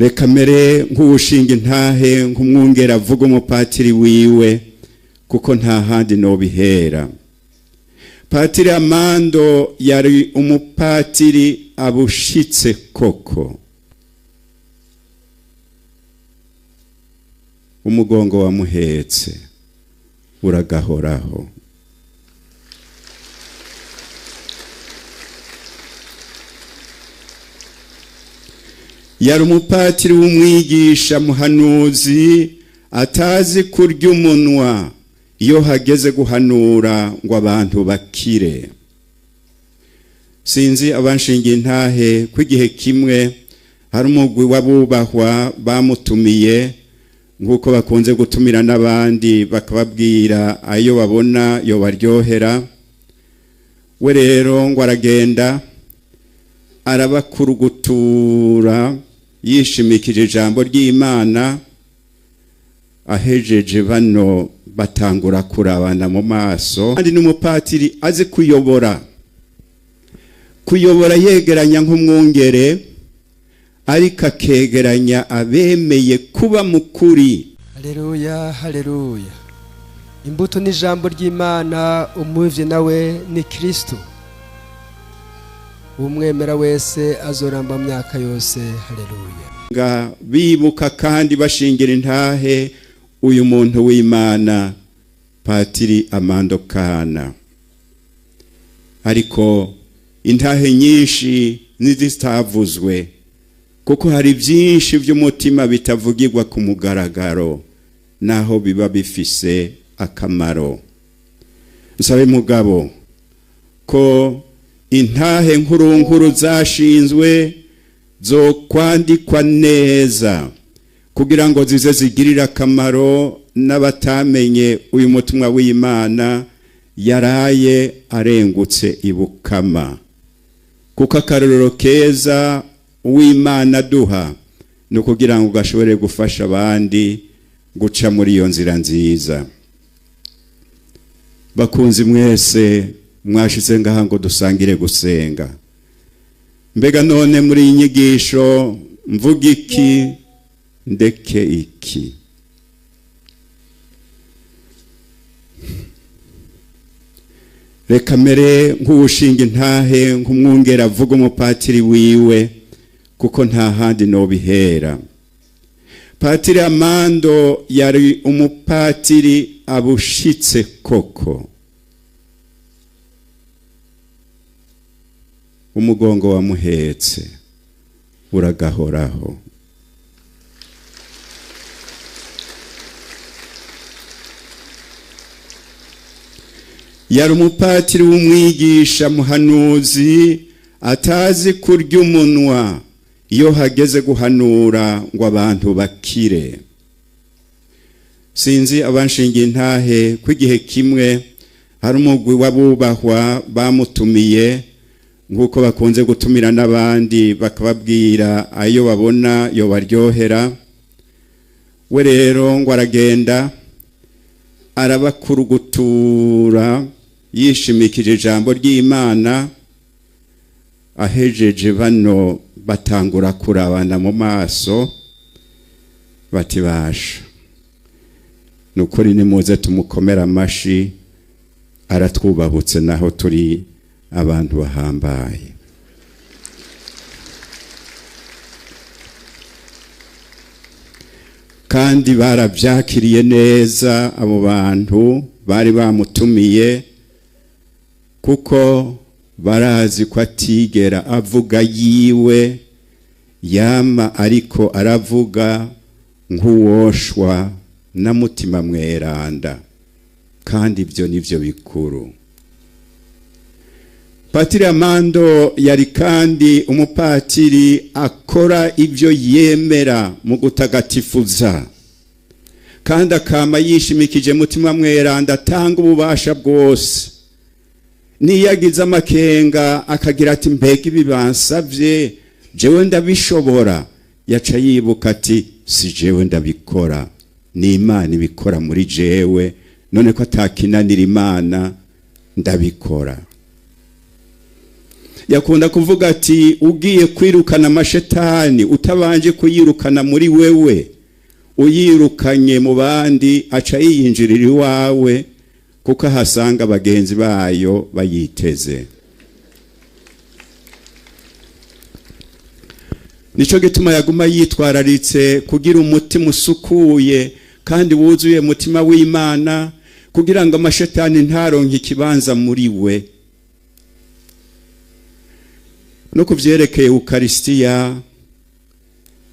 Reka mere nk'uwushinga intahe nk'umwungera avuga umupatiri wiwe, kuko nta handi nobihera. Patiri Amando yari umupatiri abushitse koko. Umugongo wamuhetse uragahoraho. Yari umupatiri w'umwigisha muhanuzi atazi kurya umunwa iyo hageze guhanura ngo abantu bakire. Sinzi abanshinga intahe ko igihe kimwe hari umugwi w'abubahwa bamutumiye, nk'uko bakunze gutumira n'abandi bakababwira ayo babona yobaryohera. We rero ngo aragenda arabakurugutura yishimikije ijambo ry'Imana. Ahejeje bano batangura kurabana mu maso. Kandi n'umupatiri azi kuyobora, kuyobora yegeranya nk'umwungere, ariko akegeranya abemeye kuba mukuri. Haleluya, haleluya. Imbuto ni ijambo ry'Imana, umuvye nawe ni Kristo. Umwemera wese azoramba mu myaka yose. Haleluya. Nga bibuka kandi bashingira intahe uyu muntu w'Imana Patiri Amando Kana. Ariko intahe nyinshi nizitavuzwe, kuko hari byinshi by'umutima bitavugirwa ku mugaragaro naho biba bifise akamaro. Nsabe mugabo ko intahe nkurunkuru zashinzwe zo kwandikwa neza kugira ngo zize zigirire akamaro n'abatamenye uyu mutumwa w'Imana yaraye arengutse ibukama. Kuko akarorero keza uw'Imana duha ni ukugira ngo gashobore gufasha abandi guca muri iyo nzira nziza. Bakunzi mwese mwashize ngaha ngo dusangire gusenga. Mbega none muri iyi nyigisho mvuga iki ndeke iki? Reka mere nk'uwushinga intahe nk'umwungera avuga umupatiri wiwe, kuko nta handi nobihera. Patiri Amando yari umupatiri abushitse koko. Umugongo wamuhetse uragahoraho. Yari umupatiri w'umwigisha muhanuzi atazi kurya umunwa iyo hageze guhanura ngo abantu bakire. Sinzi abanshinga intahe ko igihe kimwe hari umugwi w'abubahwa bamutumiye, nk'uko bakunze gutumira n'abandi bakababwira ayo babona yobaryohera. We rero ngo aragenda arabakurugutura yishimikije ijambo ry'Imana. Ahejeje bano batangura kurabana mu maso bati basha, nukuri nimuze tumukomera amashi, aratwubahutse naho turi abantu bahambaye. Kandi barabyakiriye neza abo bantu bari bamutumiye, kuko barazi ko atigera avuga yiwe, yama ariko aravuga nk'uwoshwa na mutima mweranda, kandi ibyo nivyo bikuru. Patiri Amando yari kandi umupatiri akora ibyo yemera mu gutagatifuza, kandi akama yishimikije mutima mweranda atanga ububasha bwose. Niyagize amakenga akagira ati mbega ibi bansavye jewe ndabishobora, yaca yibuka ati si jewe ndabikora, ni Imana ibikora muri jewe, none ko atakinanira Imana ndabikora. Yakunda kuvuga ati ugiye kwirukana amashetani utabanje kuyirukana muri wewe, uyirukanye mu bandi aca yiyinjirira iwawe, kuko ahasanga bagenzi bayo bayiteze. Nico gituma yaguma yitwararitse kugira umutima usukuye kandi wuzuye mutima w'Imana, kugira ngo amashetani ntaronke ikibanza muri we. No kuvyerekeye Ukaristiya,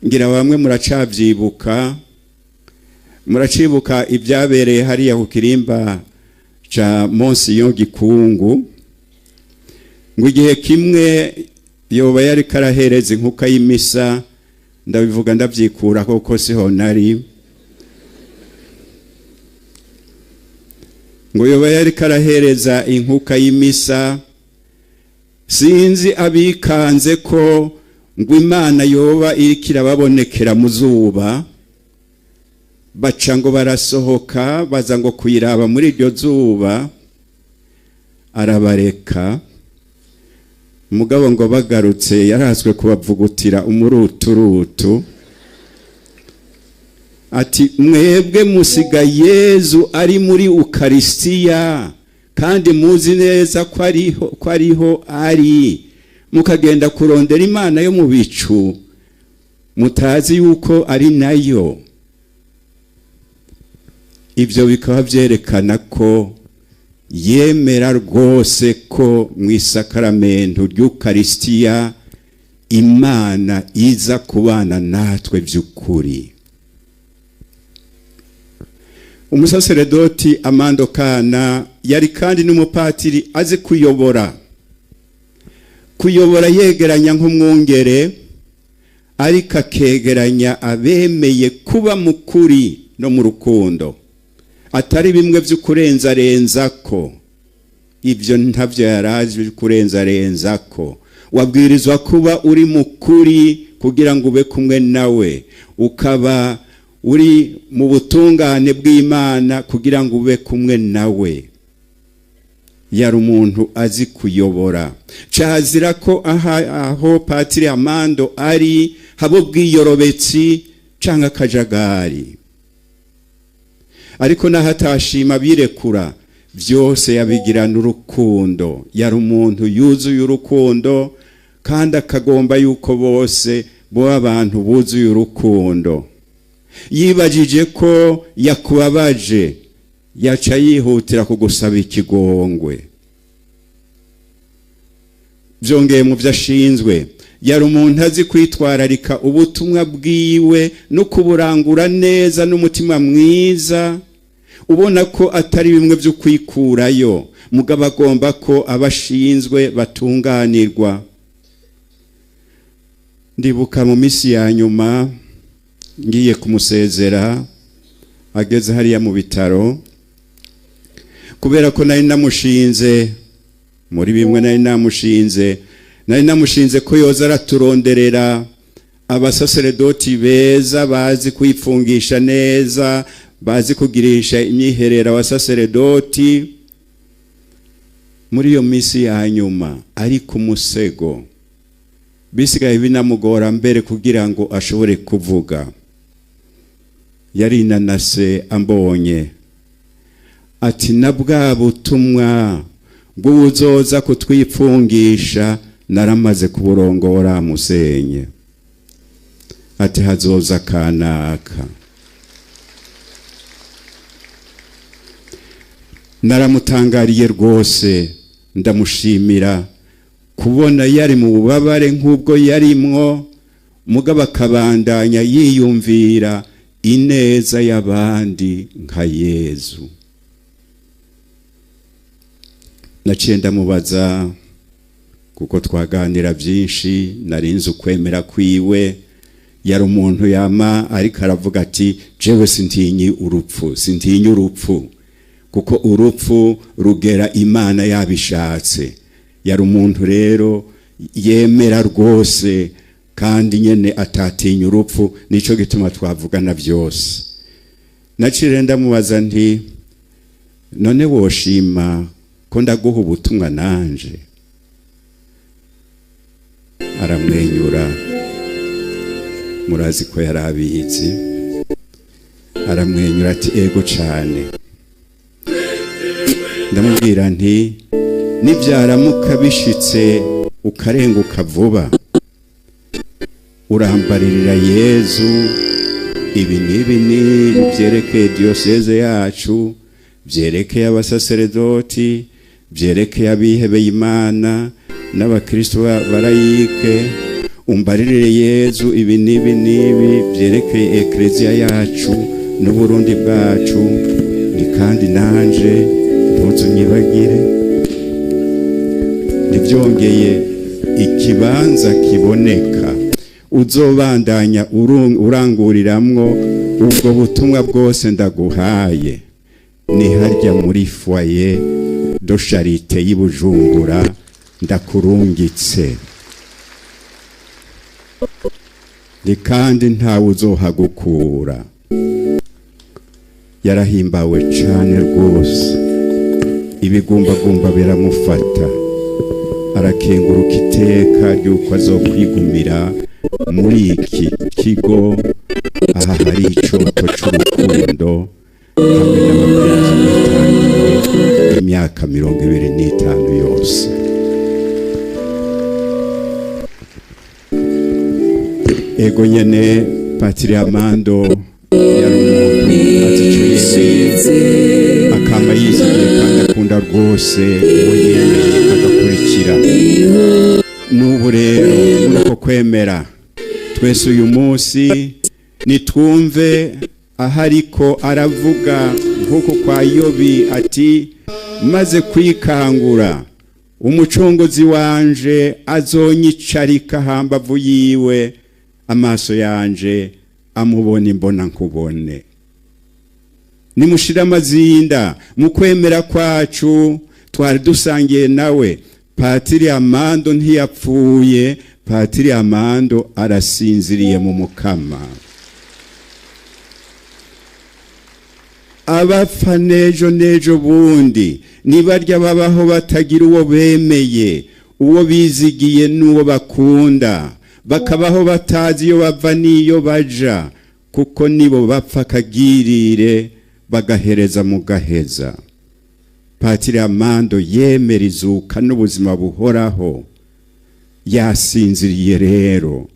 ngira bamwe muracavyibuka, muracibuka ibyabereye hariya ku kirimba ca Monsignor Gikungu, ngo igihe kimwe yoba yari karahereza inkuka y'imisa, ndabivuga ndavyikura kuko siho nari, ngo yoba yari karahereza inkuka y'imisa, sinzi abikanze ko ngo Imana yoba iriko irababonekera mu zuba, baca ngo barasohoka baza ngo kuyiraba muri iryo zuba, arabareka. Mugabo ngo bagarutse yarazwe kubavugutira umuruturutu, ati mwebwe musiga Yezu ari muri Ukaristiya kandi muzi neza ko ariho ari, mukagenda kurondera Imana yo mu bicu mutazi yuko ari nayo. Ibyo bikaba byerekana ko yemera rwose ko mu isakaramento ry'Ukaristiya Imana iza kubana natwe by'ukuri. Umusaseredoti Amando Kana yari kandi n'umupatiri azi kuyobora, kuyobora yegeranya nk'umwungere, ariko akegeranya abemeye kuba mukuri no mu rukundo, atari bimwe by'ukurenzarenza ko ibyo ntavyo yarazi kurenzarenza ko. Wabwirizwa kuba uri mukuri kugira ngo ube kumwe nawe, ukaba uri mu butungane bw'Imana kugira ngo ube kumwe nawe. Yari umuntu azi kuyobora. Cazira ko aho Patiri Amando ari habo bwiyorobetsi canke akajagari, ariko nahatashima birekura byose yabigirana urukundo. Yari umuntu yuzuye urukundo kandi akagomba yuko bose bo abantu buzuye urukundo. Yibajije ko yakubabaje, yaca yihutira kugusaba ikigongwe. Byongeye mu byo ashinzwe, yari umuntu azi kwitwararika ubutumwa bwiwe no kuburangura neza n'umutima mwiza, ubona ko atari bimwe byo kwikurayo, mugabo agomba ko abashinzwe batunganirwa. Ndibuka mu misi ya nyuma ngiye kumusezera ageze hariya mu bitaro, kubera ko nari namushinze muri bimwe, nari namushinze ko yoza araturonderera abasaseredoti beza bazi kwipfungisha neza, bazi kugirisha imyiherera abasaseredoti. Muri iyo misi ya nyuma ari ku musego, bisigaye binamugora mbere kugira ngo ashobore kuvuga. Yari inanase ambonye ati na bwa butumwa bw'uzoza kutwipfungisha naramaze kuburongora musenye, ati hazoza kanaka. Naramutangariye rwose, ndamushimira kubona yari mu bubabare nk'ubwo yarimwo, mugabo akabandanya yiyumvira ineza y'abandi nka Yezu. Naciye ndamubaza, kuko twaganira byinshi, narinze ukwemera kwiwe. Yari umuntu yama ariko aravuga ati jewe sintinyi urupfu, sintinyi urupfu, kuko urupfu rugera Imana yabishatse. Yari umuntu rero yemera rwose kandi nyene atatinya urupfu, nico gituma twavugana byose. Naciye ndamubaza nti none woshima ko ndaguha ubutumwa nanje? Aramwenyura, murazi ko yari abizi. Aramwenyura ati: "Ego cane." Ndamubwira nti: "Nibyaramuka bishitse ukarenguka vuba, urambaririra Yezu ibi n'ibi n'ibi byerekeye diyoseze yacu, byerekeye abasaseredoti, byerekeye abihebeye Imana n'abakristo barayike. Umbaririre Yezu ibi n'ibi n'ibi byerekeye ekleziya yacu n'Uburundi bwacu. Ni kandi nanje ntuzunyibagire." Ntibyongeye, ikibanza kiboneka uzobandanya uranguriramwo ubwo butumwa bwose ndaguhaye ni harya muri foyer de charité y'i Bujumbura ndakurungitse. Ni kandi ntawe uzohagukura. Yarahimbawe cane rwose, ibigumbagumba biramufata, arakenguruka iteka ry'uko azokwigumira muri iki kigo, aha hari icoto c'urukundo hamwe n'abakunzi bitangiwe imyaka 25 yose. Ego nyene, Patiri Amando yari umuntu azi ico yemeye, akama yizigiye kandi akunda rwose uwo yemeye agakurikira. N'ubu rero muri uko kwemera, twese uyu munsi nitwumve aho ariko aravuga nk'uko kwa Yobi ati: "Maze kwikangura, umucunguzi wanje azonyicarika hambavu yiwe, amaso yanje amubona imbona nkubone." Nimushire amazinda mu kwemera kwacu twari dusangiye nawe. Patiri Amando ntiyapfuye, Patiri Amando arasinziriye mu Mukama. Abapfa nejo nejo bundi nibarya babaho batagira uwo bemeye, uwo bizigiye n'uwo bakunda, bakabaho batazi iyo bava n'iyo baja, kuko nibo bapfa akagirire bagahereza mu gaheza. Patiri Amando yemera izuka n'ubuzima buhoraho, yasinziriye rero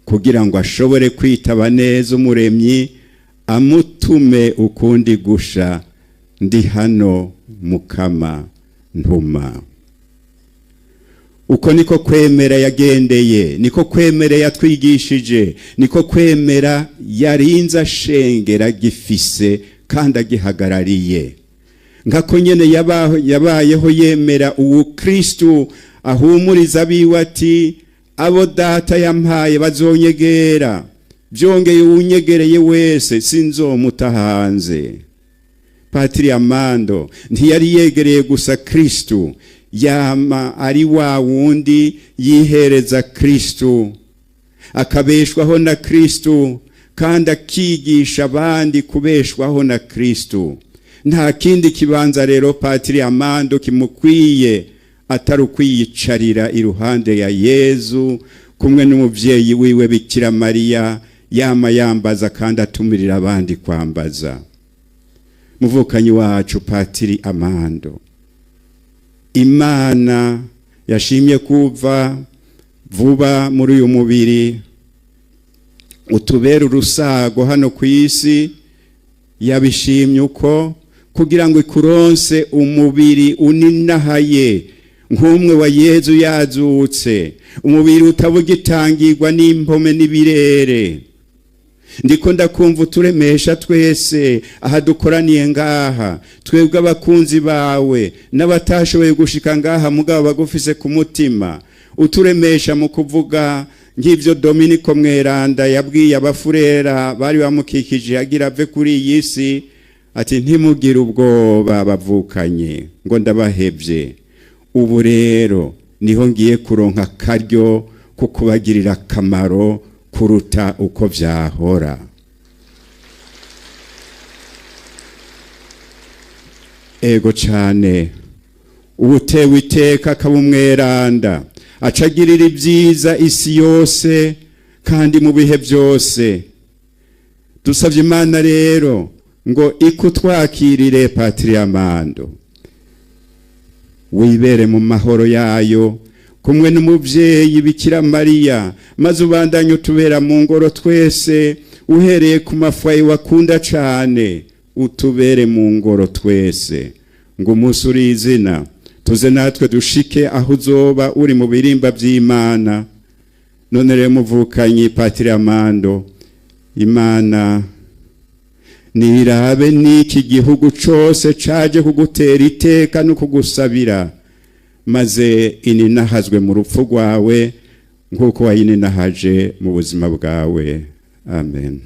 kugira ngo ashobore kwitaba neza Umuremyi, amutume ukundi gusha: "Ndi hano Mukama, ntuma." Uko niko kwemera yagendeye, niko kwemera yatwigishije, niko kwemera yarinze ashengera gifise kandi agihagarariye. Nkako nyene yabayeho yemera uwo Kristu ahumuriza abiwe ati: "Abo Data yampaye bazonyegera, byongeye uwunyegereye wese sinzomuta hanze." Patiri Amando ntiyari yegereye gusa Kristu, yama ari wa wundi yihereza Kristu, akabeshwaho na Kristu, kandi akigisha abandi kubeshwaho na Kristu. Nta kindi kibanza rero Patiri Amando kimukwiye atari ukwiyicarira iruhande ya Yezu kumwe n'umuvyeyi wiwe Bikira Mariya, yama yambaza kandi atumirira abandi kwambaza. Muvukanyi wacu Patiri Amando, Imana yashimye kuva vuba muri uyu mubiri utubera urusago hano ku isi, yabishimye uko kugira ngo ikuronse umubiri uninahaye nk'umwe wa Yezu yazutse, umubiri utabugitangirwa n'impome n'ibirere. Ndiko ndakumva uturemesha twese aha dukoraniye ngaha, twebwe abakunzi bawe n'abatashoboye gushika ngaha mugabo bagufise ku mutima, uturemesha mu kuvuga nk'ivyo Dominiko Mweranda yabwiye abafurera bari bamukikije agira ave kuri iyi si, ati: "Ntimugire ubwoba bavukanye ngo ndabahevye, ubu rero niho ngiye kuronka akaryo ko kubagirira akamaro kuruta uko vyahora." Ego cane, uwutewe iteka akaba umweranda, Acagirira ibyiza isi yose kandi mu bihe byose. Dusabye Imana rero ngo ikutwakirire, Patiri Amando, wibere mu mahoro yayo kumwe n'umubyeyi Bikira Mariya, maze ubandanye utubera mu ngoro twese, uhereye ku ma foyers wakunda cane. Utubere mu ngoro twese, ngo umunsi uri izina tuze natwe dushike aho uzoba uri mu birimba by'Imana. None rero, muvukanyi Patiri Amando, Imana nirabe n'iki gihugu cose caje kugutera iteka no kugusabira, maze ininahazwe mu rupfu rwawe nk'uko wayininahaje mu buzima bwawe. Amen.